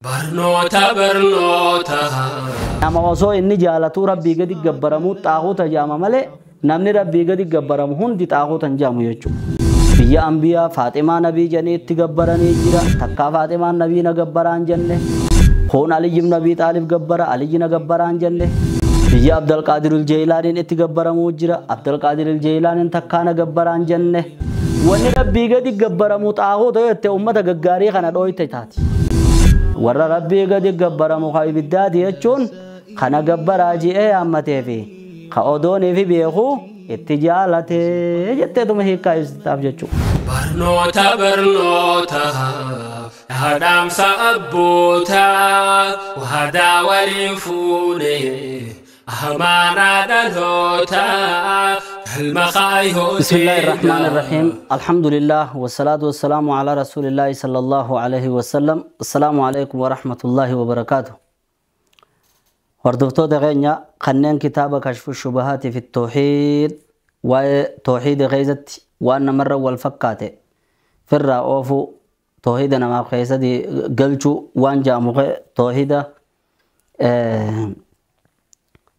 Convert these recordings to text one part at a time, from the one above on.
Barnoota barnoota. Nama osoo inni jaalatu rabbii gadi gabbaramu xaaxoota jaama malee namni rabbii gadi gabbaramu hundi xaaxoota hin jaamu jechuudha. Biyya Ambiyaa Faaximaa Nabii jedhanii itti gabbaranii jira. Takkaa Faaximaan Nabii na gabbaraan jenne. Kun Aliyyi ibn Abii Xaalib gabbara, Aliyyi na gabbaraan jenne. Biyya Abdulqaadirul Jeelaaniin itti gabbaramuu jira. Abdulqaadirul Jeelaaniin takkaa na gabbaraan jenne. Wanni rabbii gadi gabbaramu xaaxoota yoo jette uummata gaggaarii kana dhooyte taati. Warra rabbii gadi gabbaramu ka ibiddaati jechuun kana gabbaraa ji'ee yaammatee fi ka odoonii fi beeku itti jaalatee jetteetuma hiikkaa ibsitaaf jechuudha. Barnoota barnoota. Dhaamsa abbootaa waadaa waliin fuune amaanaa dhalootaa galma kaayyoo. بسم الله الرحمن الرحيم الحمد لله والصلاة والسلام على رسول الله صلى الله عليه وسلم السلام عليكم ورحمة الله وبركاته. Hordoftoota keenya kanneen kitaaba kashfu shubahaati fi tooxiid waa'ee tooxiida keessatti waan namarra wal fakkaate firraa oofuu tooxiida namaaf keessatti galchuu waan jedhamu tooxiida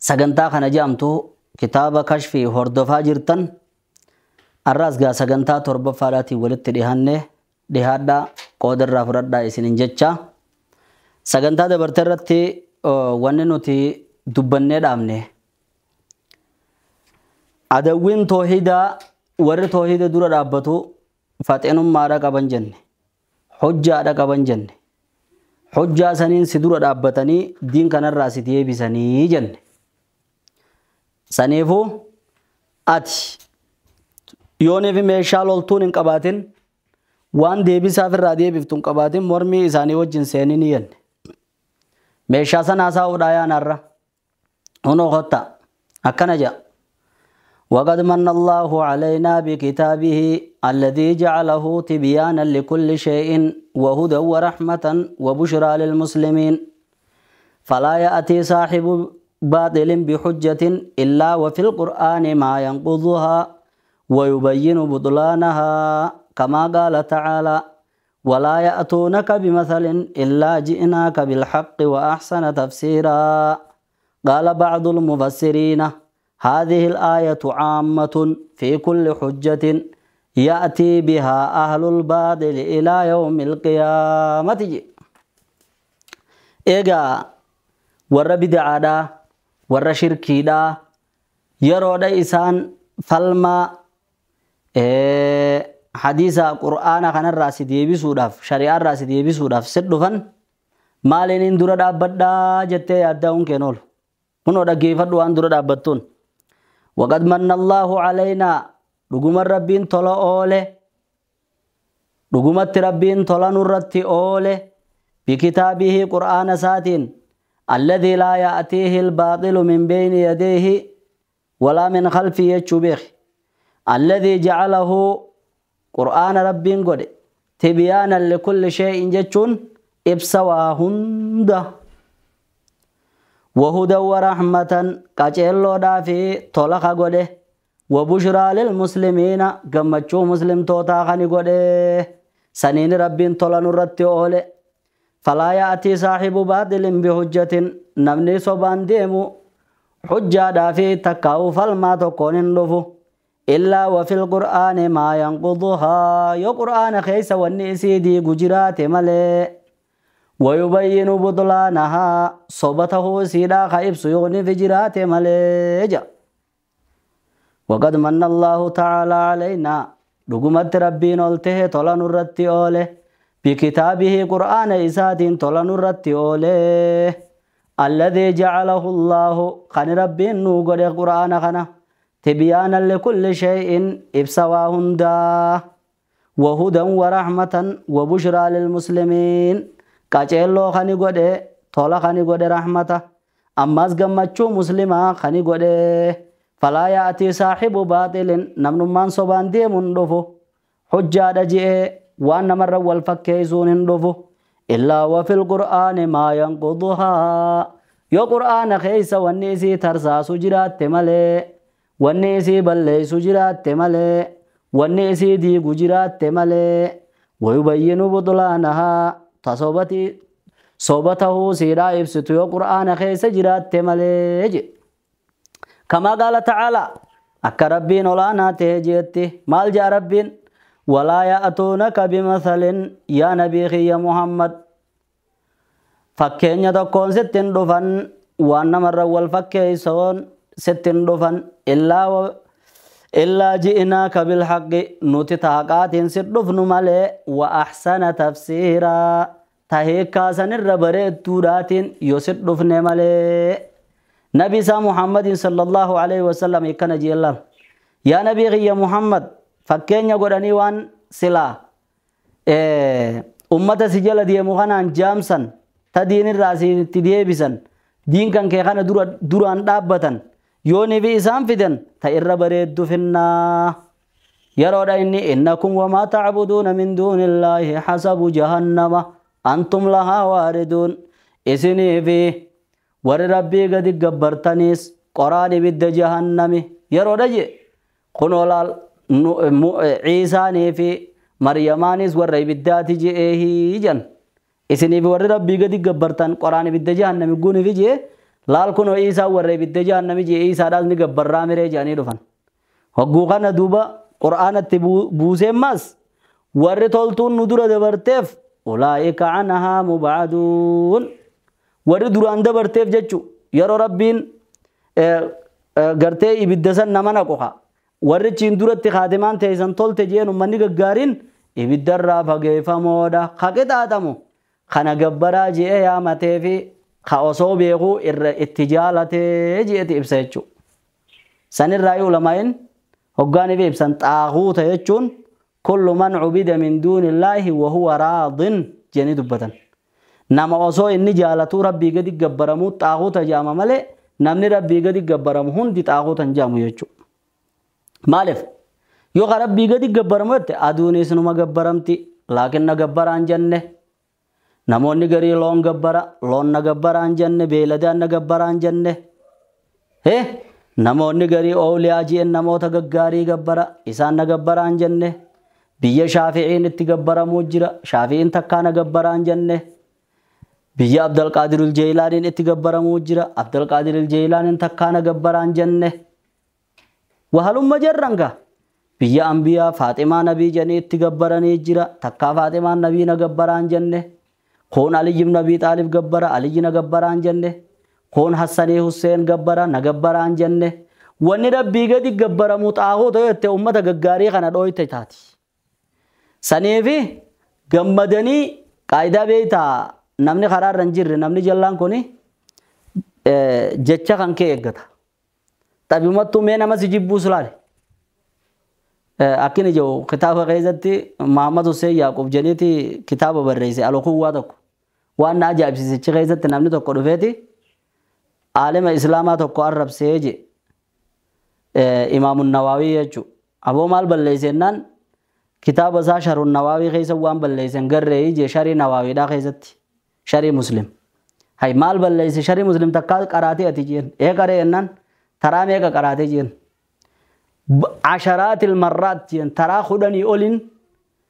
sagantaa kana jedhamtu kitaaba kashfii hordofaa jirtan arraas gaa sagantaa torbaffaadhaatiin walitti dhihaanne dhihaadhaa qoodarraa fudhadhaa isinin jecha sagantaa dabarte irratti wanni nuti dubbannee dhaabne adawwiin toohidaa warri toohida dura dhaabbatu faxinummaadha qaban jenne hojjaadha qaban jenne hojjaa saniin si dura dhaabbatanii diin kanarraa si deebisanii jenne. Saniifuu ati yoonii fi meeshaa loltuun hin qabaatin waan deebisaaf irraa deebiftu hin qabaatin mormii isaanii wajjin seenii ni jenne. Meeshaa sana haasa'uudhaa yaanarra hunoo kotta akkana jedha. وقد من الله علينا بكتابه الذي جعله تبيانا لكل شيء وهدى ورحمة وبشرى للمسلمين فلا يأتي صاحب باطل بحجة إلا وفي القرآن ما ينقضها ويبين بطلانها كما قال تعالى ولا يأتونك بمثل إلا جئناك بالحق وأحسن تفسيرا. قال بعض المفسرين هذه الآية عامة في كل حجة يأتي بها أهل الباطل إلى يوم القيامة. إيجا ور بدعادا ور شركيدا يرود إسان فلما حديث قرآن كان الرأس ديبي سوداف شريعة الرأس ديبي سوداف سدفن مالين درا دابدا جتة يدعون كنول هنو دقيفة وان درا دابتون. وقد من الله علينا رغم ربين طلا أوله رغم ربين طلا نرتي أوله بكتابه قرآن ساتين الذي لا يأتيه الباطل من بين يديه ولا من خلفه يشبه الذي جعله قرآن ربين قد تبيانا لكل شيء جتون إبسواهند وهدى ورحمة قجلو دافي طلق قده وبشرى للمسلمين قمتشو مسلم توتا خني قده سنين ربين طلا نرتي أولي فلا يأتي صاحب باطل بحجة نمني صبان ديمو حجة دافي تكاو فالما تكون لفو إلا وفي القرآن ما ينقضها يو قرآن خيس والنئسي دي قجرات ملي ويبين بطلانها صوبته سيدا خيب سيغني في جرات مليجا. وقد من الله تعالى علينا رقمت ربي نولته طلا نرتي أوله بكتابه قرآن إسات طلا نرتي أوله الذي جعله الله خن ربي نوغر قرآن خنا تبيانا لكل شيء إبسواهن دا وهدى ورحمة وبشرى للمسلمين qaceelloo kani godhe tola kani godhe rahmata ammas gammachuu muslimaa kani godhe falaa ya'tii saaxibu baaxilin namnummaan sobaan deemuun dhufu hujjaadha ji'ee waan namarra wal fakkeessuun hin dhufu illaa wa fil qur'aani maa yanquduhaa yoo qur'aana keessa wanni isii tarsaasu jiraatte malee wanni isii balleessu jiraatte malee wanni isii diigu jiraatte malee wayubayyinu butlaanahaa tasobati Soba tahuu siidhaa ibsitu yoo Qur'aana keessa jiraatte malee je. Kamaa qaala ta'aalaa akka Rabbiin olaanaa ta'e jeetti maal jaa Rabbiin walaa ya'tuunaka bimathalin yaa nabii kiyya Muhammad fakkeenya tokkoon sitti hin dhufan waan namarra wal fakkeessoon sitti hin dhufan illaa ji'inaaka bilhaqqi nuti taaqaatiin sit dhufnu malee wa ahsana tafsiiraa tahiikkaa sanirra bareedduudhaatiin yoo sit dhufne malee. Nabi isaa Muhammadin sallallahu alaihi wasallam ikkana jeellaan yaa nabii kiyya Muhammad fakkeenya godhanii waan silaa ummata si jala deemu kanaan jaamsan ta diinirraa sitti deebisan diin kan kee kana duraan dhaabbatan yoo nifi isaan fidan ta irra bareeddu finnaa yeroodha inni innakum wamaa tacbuduuna min duuni illaahi hasabu jahannama antum lahaa waariduun isinii fi warri Rabbii gadi gabbartaniis qoraan ibidda jahannami yeroodha je kunoo laal Ciisaanii fi Maryamaanis warra ibiddaati je'eehii jan isinii fi warri Rabbii gadi gabbartan qoraan ibidda jahannami guunifi jee laal kunoo Iisaa warra ibidda jahannami jee Iisaadhaas ni gabbarraa miree jedhanii dhufan. Hogguu kana duuba Qur'aanatti buuseen warri toltuun nu dura dabarteef ulaa'ika anhaa mubcaduun warri duraan dabarteef jechu yeroo Rabbiin gartee ibidda san nama naqu warri chiin duratti kaatimaan teessan tolte jeen ummanni gaggaariin ibiddarraa fageeffamoodha ka qixaaxamu kana gabbaraa je'ee yaamatee fi ka osoo beekuu irra itti jaalatee je'eeti ibsa jechuudha. Sanirraa ulamaa'in hoggaanii fi ibsan xaaguuta jechuun kullu man cubida min duunillaahi wa huwa raadin jedhanii dubbatan. Nama osoo inni jaalatuu Rabbii gadi gabbaramuu xaaguuta jaama malee namni Rabbii gadi gabbaramu hundi xaaguuta hin jaamu jechuudha. Maaliif yoo ka Rabbii gadi gabbaramu jette aduunis numa gabbaramti laakiin na gabbaraan jenne namoonni garii loon gabbara loon na gabbaraan jenne beeyladaan na gabbaraan jenne namoonni garii ooliyaa ji'en namoota gaggaarii gabbara isaan na gabbaraan jenne biyya Shaafi'iin itti gabbaramuu jira Shaafi'iin takkaa na gabbaraan jenne biyya Abdulqaadirul Jeelaaniin itti gabbaramuu jira Abdulqaadirul Jeelaaniin takkaa na gabbaraan jenne wahalumma jarranga biyya ambiyaa Faaximaa nabii jedhanii itti gabbaranii jira takkaa Faaximaan nabii na gabbaraan jenne kun Aliyyi ibn Abi Xaalib gabbara Aliyyi na gabbaraan jenne kun Hassanii Husseen gabbara na gabbaraan jenne wanni Rabbii gadi gabbaramu xaaguuta yoo jette ummata gaggaarii kana dhooyte taati. Saniifi gammadanii qaayidaa beeytaa namni karaarra hin jirre namni jallaan kuni jecha kan kee eeggata. Xabimattuu mee nama si jibbuus laale. Akkini jiru kitaaba keessatti Muhammad Hussein Yaaqub jedheeti kitaaba barreesse alkuwwaa tokko. Waan na ajaa'ibsiisichi keessatti namni tokko dhufeeti aalima islaamaa tokko arrabsee je Imaamun Nawaawii jechuudha. Aboo maal balleesse jennaan kitaaba isaa Sharun Nawaawii keessa waan balleessen garree je sharii Nawaawiidhaa keessatti sharii Muslim. Hay maal balleesse sharii Muslim takkaa qaraatee ati jeen ee qaree jennaan taraa meeqa qaraatee jeen asharaatil marraat jeen taraa 10 oliin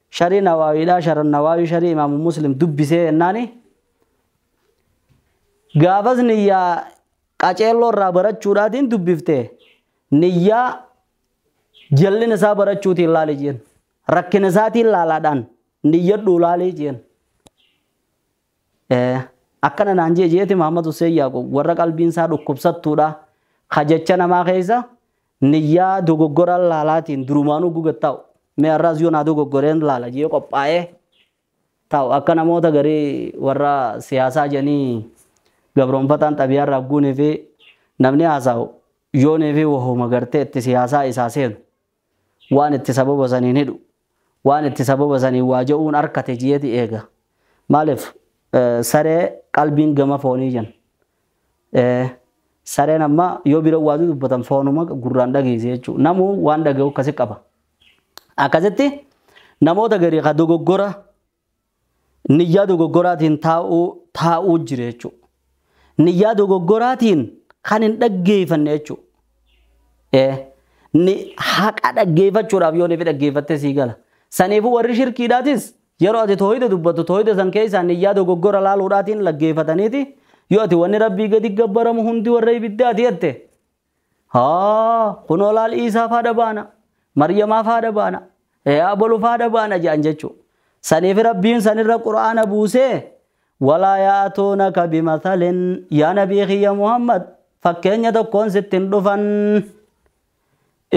sharii Nawaawiidhaa Sharun Nawaawii sharii Imaamu Muslim dubbisee jennaani gaafas niyyaa qaceelloo irraa barachuudhaatiin dubbiftee niyyaa jallina isaa barachuutiin laali jeen rakkina isaatiin laalaadhaan niyyadhuu laalii jeen. Akkana naan jee jeeti Muhammad Hussein Yaaqub warra qalbiin isaa dhukkubsattuudha ka jecha namaa keessa niyyaa dogoggora laalaatiin durumaanuu gugattaa'u mee har'aas yoo naa dogoggoreen laala jee qophaa'ee taa'u akka namoota garii warra siyaasaa jedhanii gabroonfataan xabiyaarraa guunee fi namni haasa'u yoonii fi wahuma gartee itti siyaasaa isaa seenu waan itti sababa saniin hidhu waan itti sababa saniin waa je'uun harkate jeeti eega. Maaliif saree qalbiin gama foonii jan sareen amma yoo bira waatu dubbatan foonuma gurraan dhageesse jechuudha. Namuu waan dhaga'u akkasi qaba. Akkasitti namoota garii ka dogoggora niyyaa dogoggoraatiin taa'uu jira jechuudha. Niyyaa dogoggoraatiin kan hin dhaggeeffanne jechuudha. Ni haqa dhaggeeffachuudhaaf yoo ni dhaggeeffatte sii gala. Saniifuu warri shirkiidhaatis Yeroo ati toohida dubbattu toohida san keessaa niyyaa dogoggora laaluudhaatiin laggeeffataniiti yoo ati wanni rabbii gadi gabbaramu hundi warra ibiddaati jette haa kunoo laal Iisaa faadha baana Maryamaa faadha baana Aboluu faadha baana jedhan jechuudha. Saniif rabbiin sanirra qura'aana buusee walaa yaatuunaka bimathalin yaa nabii kiyya Muhammad fakkeenya tokkoon sitti hin dhufan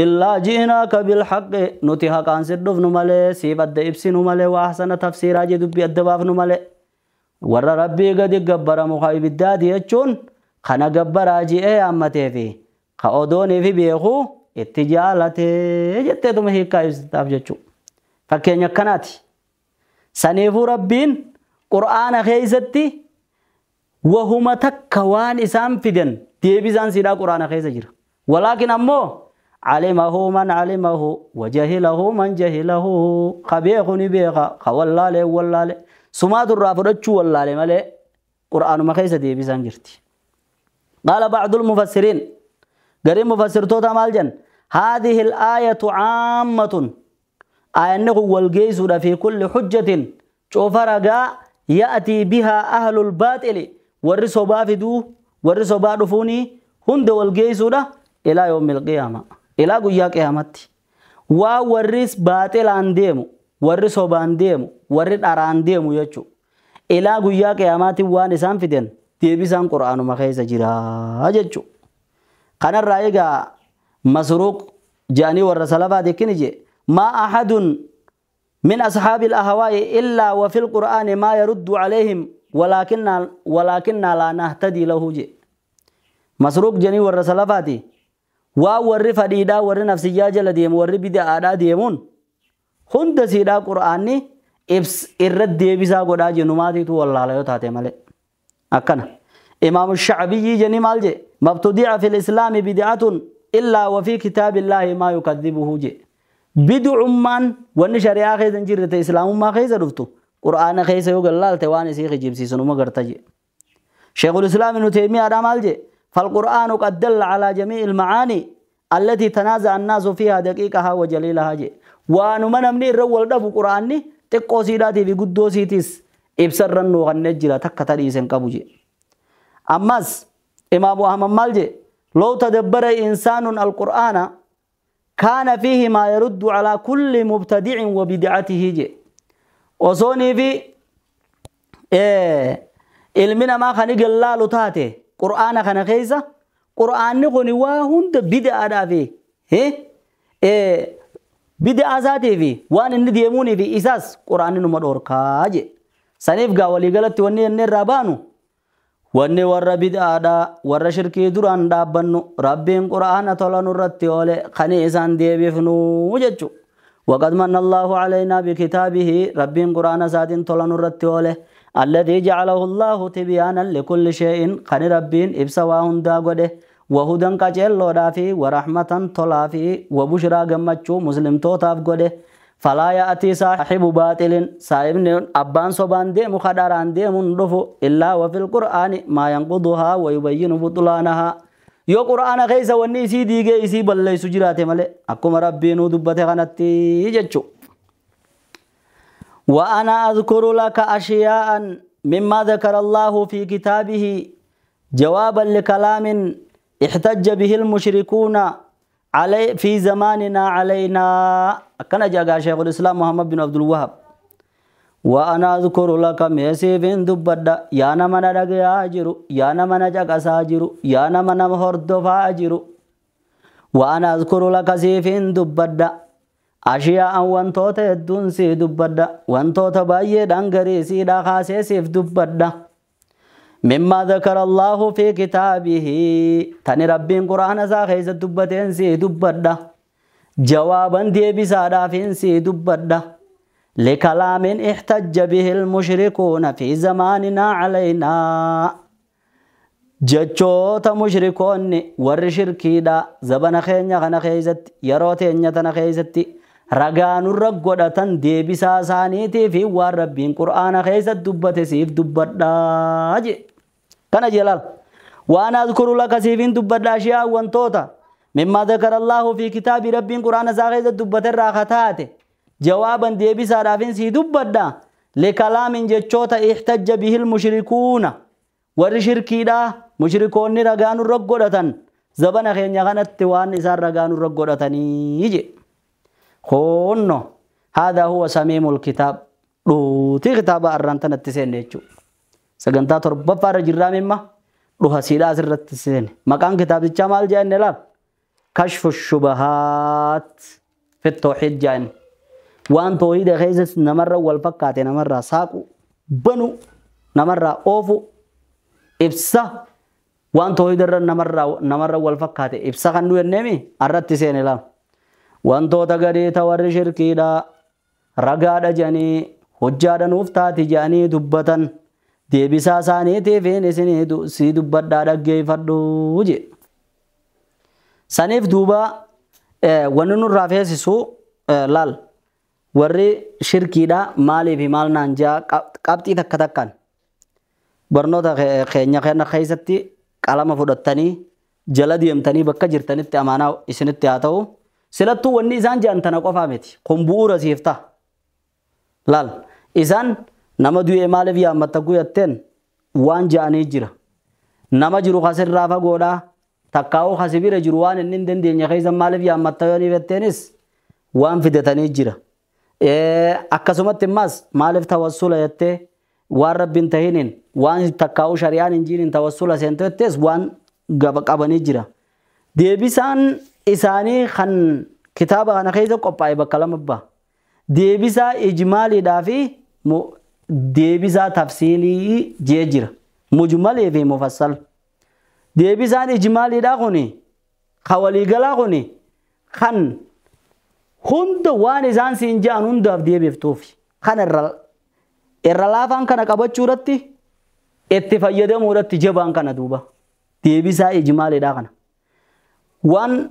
illaa ji'inaaka bilhaqqi nuti haqaan si dhufnu malee siif adda ibsinu malee waa hasana tafsiiraa jee dubbii adda baafnu malee warra rabbii gadi gabbaramu ka ibiddaati jechuun kana gabbaraa ji'ee yaammatee fi ka odoonii fi beekuu itti jaalatee jetteetuma hiikkaa ibsitaaf jechuudha. Fakkeenya akkanaati. Saniifuu rabbiin qur'aana keessatti wahuma takka waan isaan fidan deebisaan siidhaa qur'aana keessa jira. Walaakin ammoo alimahu man alimahu wajahilahu man jahilahu ka beeku ni beeka ka wallaalee wallaale sumaatu irraa fudhachuu wallaale malee qur'aanuma keessa deebisaan jirti. Qaala ba'dul mufassiriin gariin mufassirtoota maal jedhan haadhihi al-aayatu caammatun aayanni kun walgeessuudha fi kulli hujjatin cufa ragaa ya'tii bihaa ahlul baaxili warri sobaa fiduu warri sobaa dhufuunii hunda walgeessuudha ilaa yoomil qiyaama ilaa guyyaa qiyaamatti waa warri baaxilaan deemu warri sobaan deemu warri dharaan deemu jechuu ilaa guyyaa qiyaamaatti waan isaan fidan deebisaan qur'aanuma keessa jira jechuu kanarraa egaa masruuq jedhanii warra salafaati akkini jee ما أحد من أصحاب الأهواء إلا وفي القرآن ما يرد عليهم ولكننا لا نهتدي له جي مسروق جني ور سلفاتي ور فديدا ور نفسيا جل ديم ور بدعا ديمون هند سيدا قرآني إبس الرد ديبسا قدا جنماتي تو والله لا يتاتي مالي أكنا إمام الشعبي جني مال جي مبتدع في الإسلام بدعة إلا وفي كتاب الله ما يكذبه جي بدعمان وان شريعة خيزن جرت إسلام ما خيزن رفتو قرآن خيزن يقول الله تواني سيخ جيبسي سنو ما قرتجي شيخ الإسلام ابن تيمية رمالجي فالقرآن قد دل على جميع المعاني التي تنازع الناس فيها دقيقها وجليلها جي وانو من أمني الرول دفو قرآني تقو سيداتي في قدو سيتيس إبسر رنو غنجرة تكتريسن قبو جي أماس إمام أحمد مالجي لو تدبر إنسان القرآن كان فيه ما يرد على كل مبتدع وبدعته جي وصوني في علمنا ما خنق الله لتاته قرآن خنا خيزة قرآن نقولي واهند بدعة دا فيه بدعة ذاتي فيه وان نديموني في إساس قرآن نمدور كاجي سنيف قاولي قالت وني الربانو wanni warra bid'aadha warra shirkii duraan dhaabbannu rabbiin qur'aana tola nurratti oole kan isaan deebifnu jechu وقد من الله علينا بكتابه ربين قرآن ساتين tola nurratti oole الذي جعله الله تبيانا لكل شيء kan rabbiin ibsa waa hundaa godhe وهدى qajeelloodhaa fi ورحمة tolaa fi وبشرى gammachuu muslimtootaaf godhe فلا يأتي صاحب باطل صاحب أبان صبان ديم خدران ديم دفو إلا وفي القرآن ما ينقضها ويبين بطلانها يو قرآن خيسا وني سي ديگه سي بلي سجرات ملي أكما ربي نو دبته غنتي جچو وأنا أذكر لك أشياء مما ذكر الله في كتابه جوابا لكلام احتج به المشركون علي في زماننا علينا كان جاء شيخ الإسلام محمد بن عبد الوهاب وأنا أذكر لك ميسيفين دبدا يا نمنا رجع أجرو يا نمنا جاك ساجرو يا نمنا مهردفا أجرو وأنا أذكر لك سيفين دبدا أشياء وانتوت الدون سي دبدا وانتوت باية دانغري سي داخاسي سيف دبدا مما ذكر الله في كتابه تاني ربين قرآن ساخيز دبتين سي دبدا جوابا دي بسادافين سي دبدا لكلام احتج به المشركون في زماننا علينا جچوتا مشركون ور شركيدا زبن خينيا خنا خيزت يروتين تنا خيزت رغان رغودتن دي بساسانيتي في ور ربين قرآن خيزت دبت سيف دبدا كان جلال وأنا أذكر لك سيفين دبدا أشياء وانتوتا مما ذكر الله في كتاب ربين قرآن ساخيزت دبت الراختات جوابا دي بسادافين سي دبدا Likalaamin jechoota ihtajja bihil mushrikuuna warri shirkiidhaa mushrikoonni ragaa nurra godhatan zabana keenya kanatti waan isaan ragaa nurra godhatanii je. Kunno haadaa huwa samiimul kitaab dhuutii kitaaba arraan tanatti seenne jechuudha. Sagantaa torbaffaa irra jirraa mimma dhuha siidhaa asirratti seenne. Maqaan kitaabichaa maal jenne laal? Kashfu shubahaat fi tawxiid jenne. Waan tawxiida keessa namarra wal fakkaate namarraa saaqu banu namarraa oofu ibsa waan tawxiida irra namarra wal fakkaate ibsa kan nu jenneemi arratti seene laal. Wantoota garii ta warri shirkiidhaa ragaadha jedhanii hojjaadha nuuf taati jedhanii dubbatan deebisaa isaaniitiifin isinii sii dubbadhaa dhaggeeffadhu jedhe. Saniif duuba wanni nurraa feesisu laal warri shirkiidhaa maaliif maal naan jaa qabxii takka takkaan barnoota keenya kana keessatti qalama fudhattanii jala deemtanii bakka jirtanitti amaanaa isinitti haa ta'u. Silattuu wanni isaan jedhan tana qofaa miti. Kun bu'uura siif ta'a. Laal isaan nama du'e maaliif yaammatta guyatteen waan ja'anii jira. Nama jiru kasirraa fagoodhaa takkaa'uu kasi bira jiru waan inni hin dandeenye keessa maaliif yaammatta yoo jetteenis waan fidatanii jira. Akkasumatti immas maaliif tawassula jettee waan rabbiin tahiniin waan takkaa'uu shari'aan hin jiiniin tawassula seentee jettees waan qabanii jira. Deebisaan isaanii kan kitaaba kana keessa qophaa'e bakka lama ba'a. Deebisaa ijmaaliidhaa fi deebisaa tafsiilii jee jira. Mujmalii fi mufassal. Deebisaan ijmaaliidhaa kuni kan waliigalaa kuni kan hunda waan isaan siin ja'an hundaaf deebiftuufi. Kan irra laafaan kana qabachuu irratti itti fayyadamuu irratti jabaan kana duuba. Deebisaa ijmaaliidhaa kana. Waan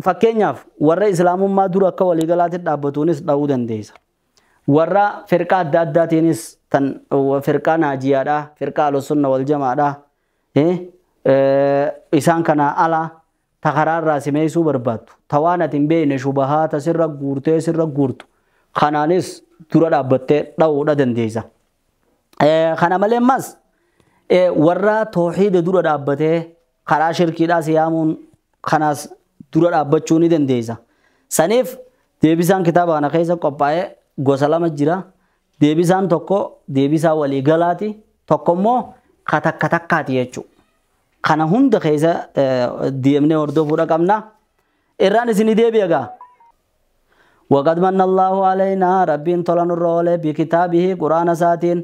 fakkeenyaaf warra islaamummaa dura akka waliigalaatti dhaabbatuunis dha'uu dandeessa. Warra firqaa adda addaatiinis tan firqaa naajiyaadhaa, firqaa ahlusunna wal jamaadhaa, isaan kana ala ta karaarraa simeessuu barbaaddu. Ta waan ati hin beekne shubahaa ta sirra guurtee sirra guurtu. Kanaanis dura dhaabbattee dha'uudha dandeessa. Kana malee ammas warra tawxiida dura dhaabbatee karaa shirkiidhaa siyaamuun kanaas dura dhaabbachuu ni dandeessa. Saniif deebisaan kitaaba kana keessa qophaa'ee gosa lama jira. Deebisaan tokko deebisaa waliigalaati. Tokko immoo katakka takkaati jechuudha. Kana hunda keessa deemnee hordofuudha qabna. Irraan isinii deebi'a gaa. وقد من الله علينا ربين طلن الرول بكتابه قرآن ساتين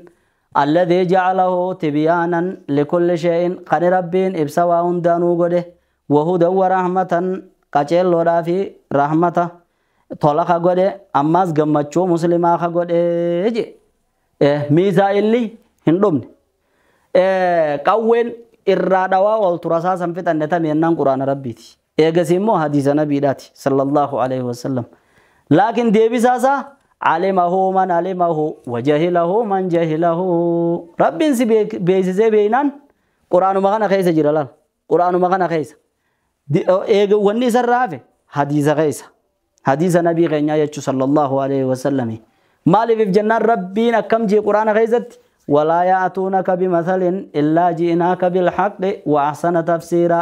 الذي جعله تبيانا لكل شيء قد ربين إبسوا هندانو قده وهدى ورحمة قجل في رحمة طلق قده أماس قمتشو مسلما قده ميزا اللي هندومن قوين إرادوا والترساسا فتن نتمي قرآن ربيتي إيقسمو حديث نبي صلى الله عليه وسلم. لكن ديبساسا علمه من علمه وجهله من جهله. ربين سي بيسي بينان قرآن مغانا خيسة جلالان قرآن مغانا خيسة وني سرافه حديث خيسة حديث نبي غنيا يچو صلى الله عليه وسلم. مالي في جنان ربين كم جي قرآن خيسة ولا يأتونك بمثل إلا جئناك بالحق وأحسن تفسيرا.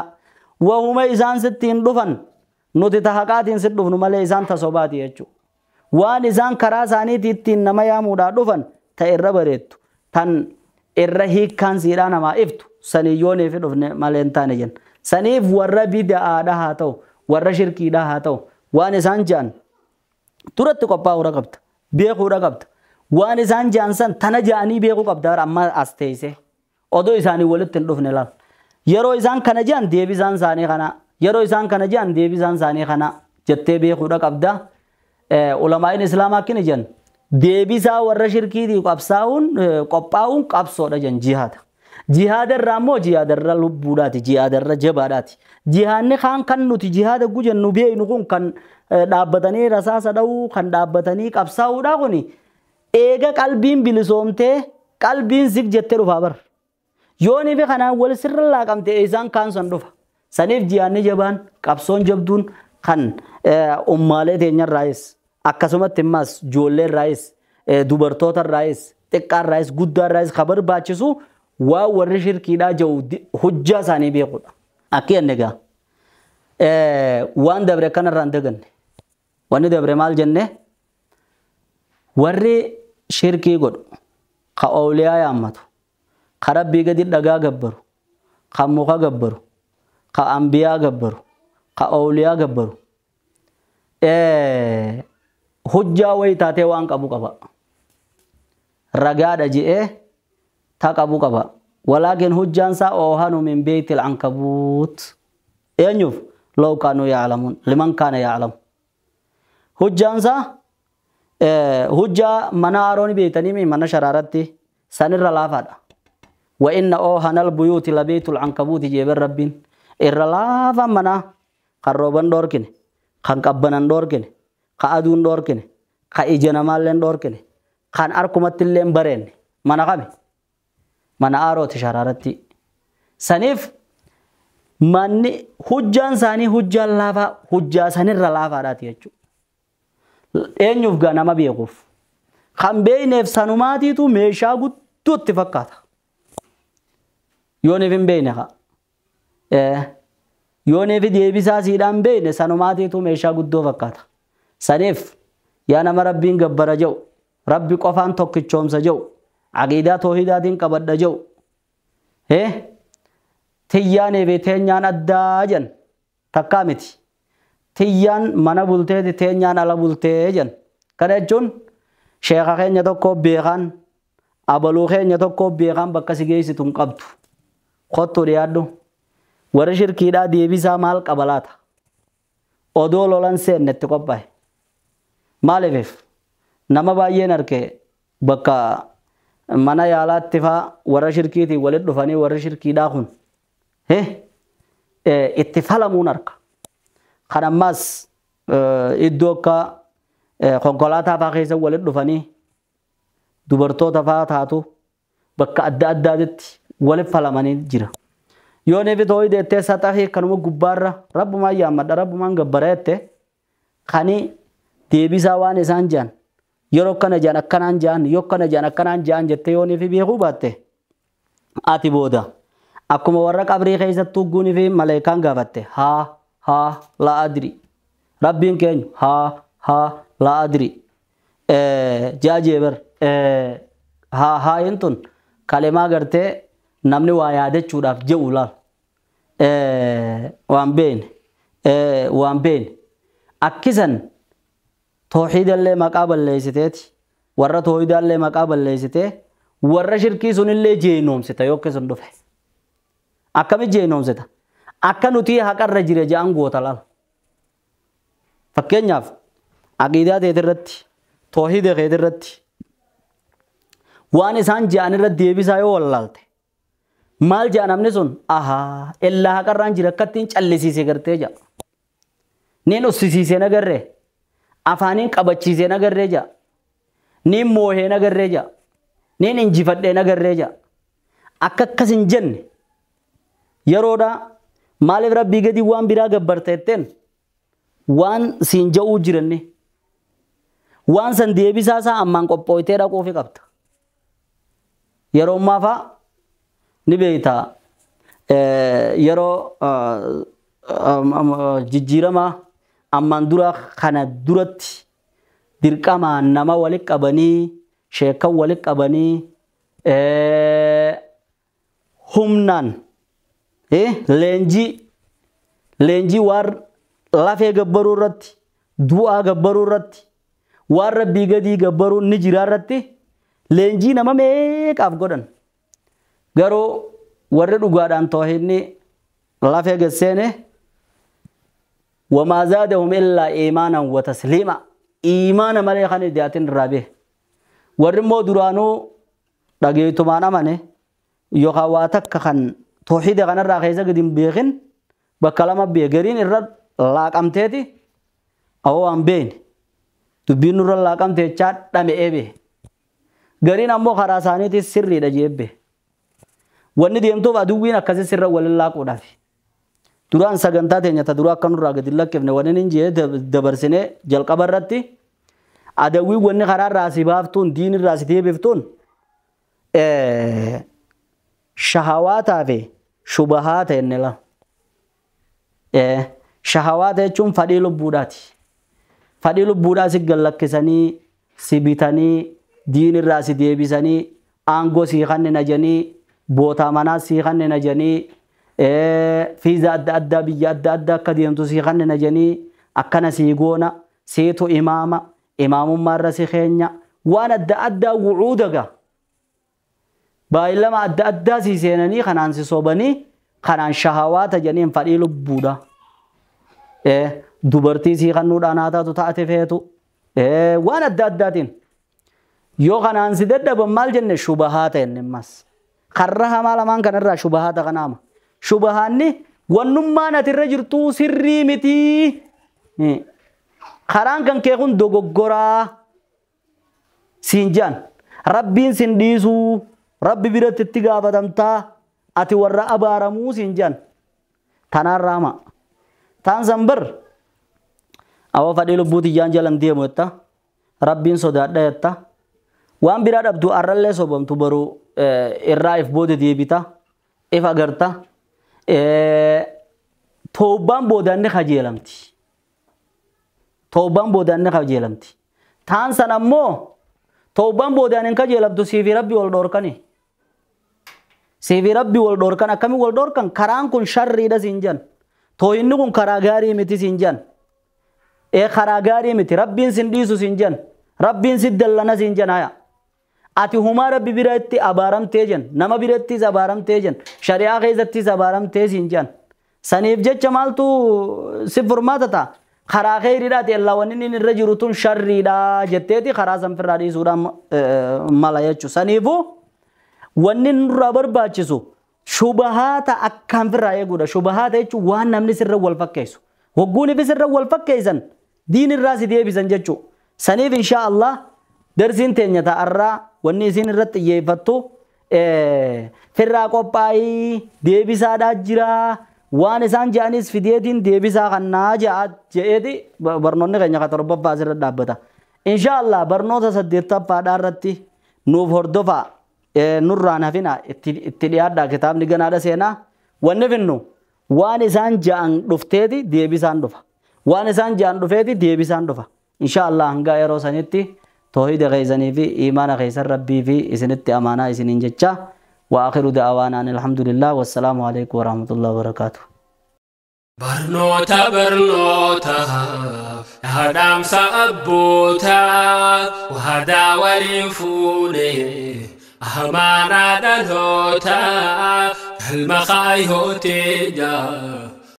وهم إسان ستين دفن nuti tahaqaatiin sit dhufnu malee isaan tasobaati jechuudha. Waan isaan karaa isaaniitii ittiin nama yaamuudhaa dhufan ta irra bareettu tan irra hiikkaan siidhaa namaa iftu saniyyooniif dhufne malee hin taane jenna. Saniif warra bida'aadhaa haa ta'u warra shirkiidhaa haa ta'u waan isaan ja'an duratti qophaa'uudha qabda beekuudha qabda. Waan isaan ja'an san tana ja'anii beekuu qabda amma as teessee odoo isaanii walitti hin dhufne laal. Yeroo isaan kana ja'an deebisaan isaanii kana yeroo isaan kana jedhan deebisaan isaanii kana jettee beekuudha qabda. Ulamaa'in islaamaa akkini jedhan deebisaa warra shirkiitii qabsaa'uun qophaa'uun qabsoodha jedhan jihaada. Jihaada irraa immoo jihaada irra lubbuudhaati jihaada irra jabaadhaati. Jihaadni kaan kan nuti jihaada gujennu beeknu kun kan dhaabbatanii rasaasa dha'uu kan dhaabbatanii qabsaa'uudha kuni eega qalbiin bilisoomtee qalbiin sig jettee dhufaa bara. Yoonii fi kanaan wal sirra laaqamte isaan kaan san dhufa. Saniif jihaadni jabaan qabsoon jabduun kan ummaalee teenyarraayis akkasumatti immas ijoolleerraayis dubartoota irraayis xiqqaa irraayis guddaa irraayis ka barbaachisu waan warri shirkiidhaa jiru hujjaa isaanii beekuudha. Akki jenne egaa waan dabre kanarraa hin daganne. Wanni dabre maal jenne warri shirkii godhu ka ooliyaa yaammatu ka rabbii gadi dhagaa gabbaru ka muka gabbaru ka ambiyaa gabbaru ka ooliyaa gabbaru hujjaa wayii taatee waan qabu qaba. Ragaadha je'ee ta qabu qaba. Walaakin hujjaan isaa oohanu min beeytil ankabuut. Eenyuuf? Law kaanuu ya'lamuun liman kaana ya'lamu. Hujjaan isaa hujjaa mana Aroon beeytanii mana sharaaratti sanirra laafaadha. Wa inna oohanal buyuuti labeeytul ankabuuti jeeben rabbiin. Irra laafaan manaa kan rooban dhoorkine, kan qabbanan dhoorkine, ka aduun dhoorkine, ka ija namaalleen dhoorkine, kan harkumatti illee hin bareenne mana kami? Mana Arooti sharaaratti. Saniif manni hujjaan isaanii hujjaan laafaa hujjaa sanirra laafaadhaati jechuudha. Eenyuuf gaa nama beekuuf. Kan beekneef sanumaatiitu meeshaa guddootti fakkaata. Yooniif hin beekne haa. Yooniif deebisaa siidhaan beekne sanumaatiitu meeshaa guddoo fakkaata. Saniif yaa nama rabbiin gabbara jedhu, rabbi qofaan tokkichoomsa jedhu, aqiidaa toohidaatiin qabadha jedhu. Tiyyaanii fi teenyaan addaa jedhan takkaa miti. Tiyyaan mana bulteeti teenyaan ala bultee jedhan. Kana jechuun sheeka keenya tokko beekaan abaluu keenya tokko beekaan bakka si geessitu hin qabdu. Kottu dhiyaadhu. Warri shirkiidhaa deebisaa maal qaba laata? Odoo lolan seenne itti qophaa'e. Maaliif? Nama baay'een arge bakka mana yaalaatti faa warra shirkiitiin walitti dhufanii warri shirkiidhaa kun itti falamuun arga. Kan ammas iddoo akka konkolaataa faa keessa walitti dhufanii dubartoota faa taatu bakka adda addaatitti walitti falamanii jira. Yoo neefi too'ii deettee saxaxii kanuma gubbaarra rabbumaan yaammadha rabbumaan gabbara jette kani deebisaa waan isaan jedhan yeroo akkana jedhan akkanaan jedhan yoo akkana jedhan akkanaan jedhan jettee yoo neefi beekuu baatte ati booda akkuma warra qabrii keessatti tugguunii fi maleekaan gaafatte haa haa laa adri rabbiin keenya haa haa laa adri jaa jeebar haa haa tun kalemaa gartee namni waa yaadachuudhaaf je'u laal waan beekne waan beekne akkisan tooxiidallee maqaa balleessiteeti warra tooxiidallee maqaa balleessitee warra shirkii sunillee jeenoomsita yoo akkasun dhufe. Akkami jeenoomsita? Akka nuti haqarra jire je'an goota laal. Fakkeenyaaf aqiidaa teetirratti tooxiida keetirratti waan isaan je'an irra deebisaa yoo wallaalte maal je'a namni sun ahaa illaa haqarraan jira akkattiin callisiise gartee ja'a. Niin ussisiisee nagarree afaaniin qabachiisee nagarree ja'a. Niin moohee nagarree ja'a. Niin injifadhee nagarree ja'a. Akka akkas hin jenne yeroodhaa maaliif rabbii gadi waan biraa gabbarta jetteen waan siin ja'uu jiranne waan san deebisaa isaa ammaan qophooytee dhaquufi qabda. Yeroo ammaa fa'a ni beektaa yeroo jijjiirama ammaan dura kana duratti dirqamaan nama walitti qabanii sheekan walitti qabanii humnaan leenjii waan lafee gabbaruu irratti du'aa gabbaruu irratti waan rabbii gadii gabbaruu ni jira irratti leenjii nama meeqaaf godhan. Garuu warri dhugaadhaan toohinni lafee gasseene wamaa zaadahum illaa iimaanan wa tasliima iimaana malee kan idiyaatin irraa behe. Warri immoo duraanuu dhageeytumaan amane yookaan waa takka kan toohida kanarraa keessa gadi hin beekin bakka lama beek gariin irra laaqamteeti awoo waan beekne dubbiin nurra laaqamte jechaa dhame'ee behe. Gariin ammoo karaa isaaniitis sirriidha jeebbe. Wanni deemtuuf aduwwiin akkasii sirra waliin laaquudhaaf. Duraan sagantaa teenya ta duraa akka nurraa gadi lakkifne wanni inni jee dabarsinee jalqaba irratti Adawwii wanni karaa irraa si baaftuun diin irraa si deebiftuun shahawaataa fi shubahaata jenne lama. Shahawaata jechuun fadhii lubbuudhaati. Fadhii lubbuudhaa si gallakkisanii si bitanii diin irraa si deebisanii aangoo sii kanneen jedhanii bootaa manaa sii kanneen jedhanii fiiza adda addaa biyya adda addaa akka deemtu sii kanneen jedhanii akkana sii goona siitu imaama imaamummaa irra si keenya waan adda addaa wucuuda gaa baay'ilama adda addaa sii seenanii kanaan si sobanii kanaan shahawaata jedhaniin fadhii lubbuudha. Dubartii sii kannuudhaan haa taatu taate feetu waan adda addaatiin yoo kanaan si dadhaban maal jenne shubahaata jenne ammas karra hamaa lamaan kanarraa shubahaata kanaama. Shubahaanni wannummaan ati irra jirtu sirrii mitii. Karaan kan kee kun dogoggoraa siin jedhan rabbiin sin dhiisuu rabbi biratti itti gaafatamtaa ati warra abaaramuu siin jedhan tanaarraa hama. Taan san bar awwa fadhii lubbuu tiyyaan jalan deemu jetta rabbiin sodaadha jetta waan biraa dhabdu arrallee sobamtu baruu irraa if booda deebita if agarta toobbaan boodaanni kajeelamti. Toobbaan boodaanni kajeelamti. Taan san ammoo toobbaan boodaan hin kajeelamtu siifi rabbi wal dhoorkani. Siifi rabbi wal dhoorkan akkami wal dhoorkan karaan kun sharriidha siin jedhan. Tooyinni kun karaa gaarii miti siin jedhan. Karaa gaarii miti rabbiin sin dhiisu siin jedhan. Rabbiin si dallana siin jedhan haya. Ati humaa rabbi biratti abaaramtee jedhan nama birattis abaaramtee jedhan shari'aa keessattis abaaramtee siin jedhan. Saniif jecha maaltu si furmaata ta'a? Karaa kheyriidhaati allaa wanni inni irra jiru tun sharriidha jetteeti karaa san firraa dhiisuudhaan mala jechuudha. Saniifuu wanni nurraa barbaachisu shubahaata akkaan firraa eeguudha. Shubahaata jechuun waan namni sirra wal fakkeessu. Wagguun fi sirra wal fakkeessan diin irraa si deebisan jechuudha. Saniif inshaa Allah darsiin teenya ta'arraa wanni isin irratti xiyyeeffattu firraa qophaa'ii deebisaadhaa jira. Waan isaan jedhanis fideetiin deebisaa kannaa jedheeti barnoonni keenya ka torbaffaa asirra dhaabbata. Inshaa Allah barnoota saddeettaffaadhaa irratti nuuf hordofaa nurraan hafina itti dhiyaadhaa kitaabni ganaadha seenaa. Wanni finnu waan isaan ja'an dhufteeti deebisaan dhufa. Waan isaan ja'an dhufeeti deebisaan dhufa. Inshaa Allah hanga yeroo sanitti toohida keessanii fi imaana keessan rabbii fi isinitti amaanaa isiniin jecha. وآخر دعوانا أن الحمد لله والسلام عليكم ورحمة الله وبركاته. برنوتا برنوتا هدام سأبوتا وهدا ولنفوني أهمانا دلوتا المخايوتي جا.